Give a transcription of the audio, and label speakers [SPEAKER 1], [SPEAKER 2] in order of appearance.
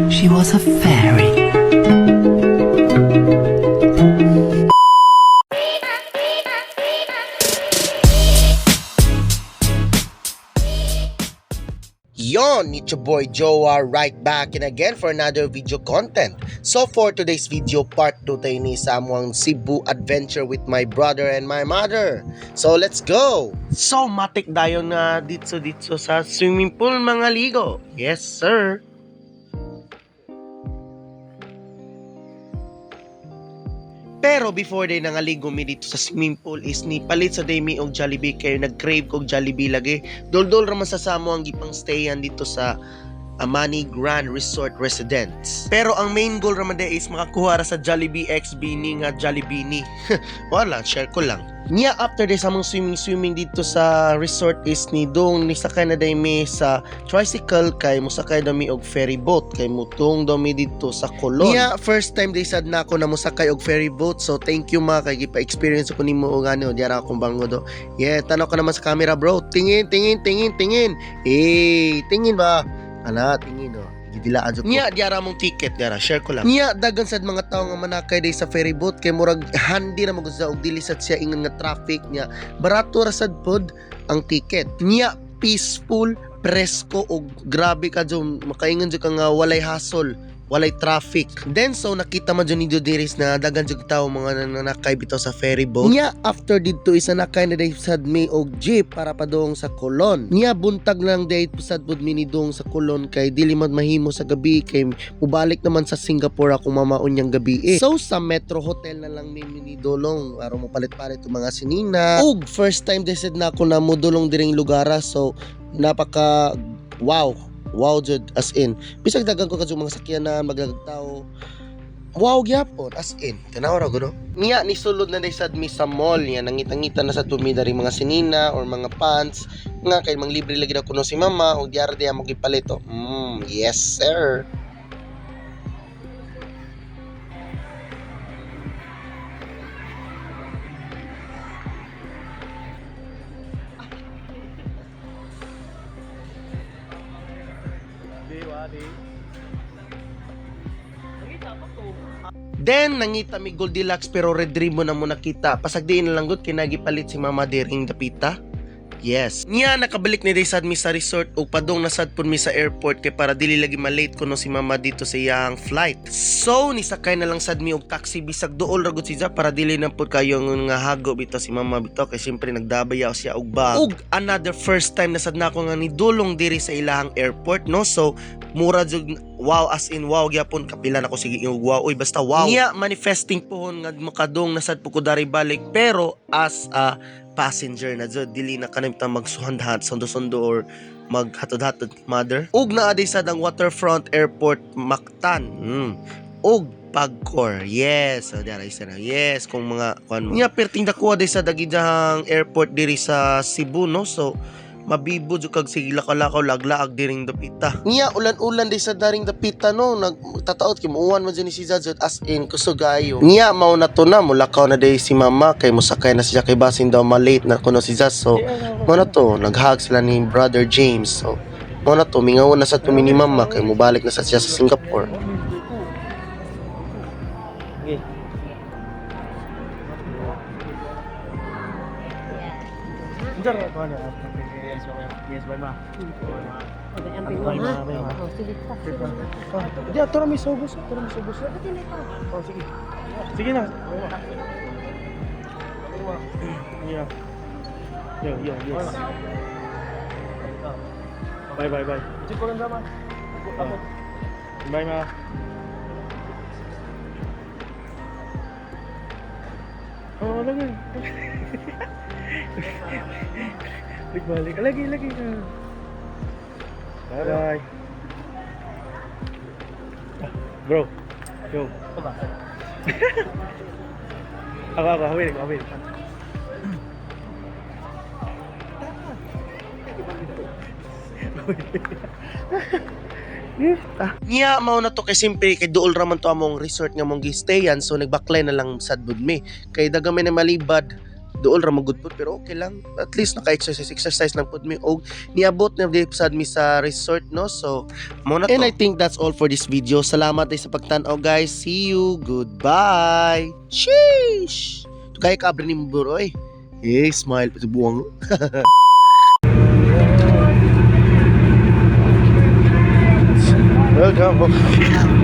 [SPEAKER 1] She was a fairy.
[SPEAKER 2] Yon, it's your boy Joa right back and again for another video content. So for today's video, part 2 tayo ni sa among Cebu adventure with my brother and my mother. So let's go! So matik dayon na ditso ditso sa swimming pool, mga ligo. Yes, sir! Pero before day nangaligo mi dito sa swimming pool is ni palit sa day mi og Jollibee kayo nag-crave og Jollibee lagi. Doldol ra man sa samo ang gipang stayan dito sa Amani Grand Resort Residence. Pero ang main goal ra man day is makakuha ra sa Jollibee XB ni nga Jollibee ni. Wala, share ko lang. Niya after day sa among swimming swimming dito sa resort is ni dong ni sakay na day mi sa tricycle kay mosakay daw mi og ferry boat kay mutong daw mi dito sa Colon. Niya first time day sad na ako na mosakay og ferry boat, so thank you ma kay gipa-experience ko nimo og ano diara akong bango do. Yeah, tanaw ka naman sa camera, bro. Tingin, tingin, tingin, tingin. Eh, tingin ba? Ana, tingin oh. Gidilaan jud ko. Niya diara mong ticket diara, share ko lang. Niya dagan sad mga tawo nga manakay day sa ferry boat kay murag handy ra magud sa og dili sad siya ingon nga traffic niya. Barato ra sad pod ang ticket. Niya peaceful, presko og grabe ka jud, makaingon jud ka nga walay hassle, walay traffic. Then so nakita man jud ninyo diris na dagan jud tawo mga nanakay bitaw sa ferry boat. Niya after didto isa nakay na day sad mi og jeep para padung sa Colon. Niya buntag lang day sad pud mi nidung sa Colon kay dili man mahimo sa gabi kay mubalik naman sa Singapore akong mama unyang gabi eh. So sa Metro Hotel na lang mi minidulong aron mo palit-palit og mga sinina. Og first time day sad na ako na modulong diring lugara, so napaka wow. Wow jud, as in. Bisag dagan ko kadto mga sakyanan, maglagag tao. Wow gyapon, as in. Tanaw ra guno. Niya ni sulod na day sad mi sa mall niya, nangita-ngita na sa tumi dari mga sinina or mga pants nga kay mang libre lagi daw kuno si mama og diara diya mo gipalit oh. Yes sir. Then nangita mi Goldilocks pero red ribbon na mo nakita. Pasagdiin na lang gud kay nagipalit si mama diring dapita. Yes. Niya nakabalik ni day sad mi sa resort ug padung na sad pud mi sa airport kay para dili lagi malate kuno si mama dito sa iyang flight. So nisakay na lang sad mi og taxi bisag duol ra gud siya para dili na pud kayo nga hago bitaw si mama bitaw kay syempre nagdabay siya og bag. Ug another first time na sad nako nga nidulong diri sa ilahang airport, no. So mura jud wow, as in wow gyapon, kapila na ko sige og wow, uy, basta wow. Niya manifesting pohon nga makadung na sad pud ko dari balik pero as a passenger na jud, dili na kanang magsuhandhat sundo-sundo or maghatod-hatod ni mother. Ug naa day sad ang Waterfront Airport Mactan. Ug Pagcor. Yes, so dara isa na. Yes, kung mga kuan mo. Niya perting dakuha day sa dagidang airport diri sa Cebu, no. So mabibo jud kag sige lakaw-lakaw laglaag diring dapita. Niya ulan-ulan day sa daring dapita, no, nagtataot kay muuwan man jud ni si Jajot, as in kusog ayo. Niya mao na to na mulakaw na day si mama kay mosakay na siya kay basin daw malate na kuno si Jazz. So mao na to naghag sila ni brother James. So mao na to mingaw na sa tumi ni mama kay mobalik na sa siya sa Singapore.
[SPEAKER 3] Yes, bye ma.
[SPEAKER 4] Bye,
[SPEAKER 3] ma, bye, ma.
[SPEAKER 4] Oh, sige pa. Sige na.
[SPEAKER 3] Di, ato na may subos. Ato na may subos. Oh, sige. Sige na. Yeah. Yo, yo, yes. Bye, bye, bye. Bye, ma. Oh, lagi. Balik, lagi, lagi. Bye, bye. Ah, bro. Yo. Ako, ako, hawil, hawil.
[SPEAKER 2] Niya mao na to kay simple kay duol ra man to among resort nga mong gistayan, so nagbaklay na lang sad bud mi kay daga may na malibad. Duol ra magud pud, pero okay lang. At least naka-exercise exercise lang pud mi og niabot na di sad mi sa resort, no. So mao na to. And I think that's all for this video. Salamat sa pagtan-aw, guys. See you. Goodbye. Sheesh. Kaya ka ni mo, bro, oy. Eh, smile pa sa buwang. Welcome.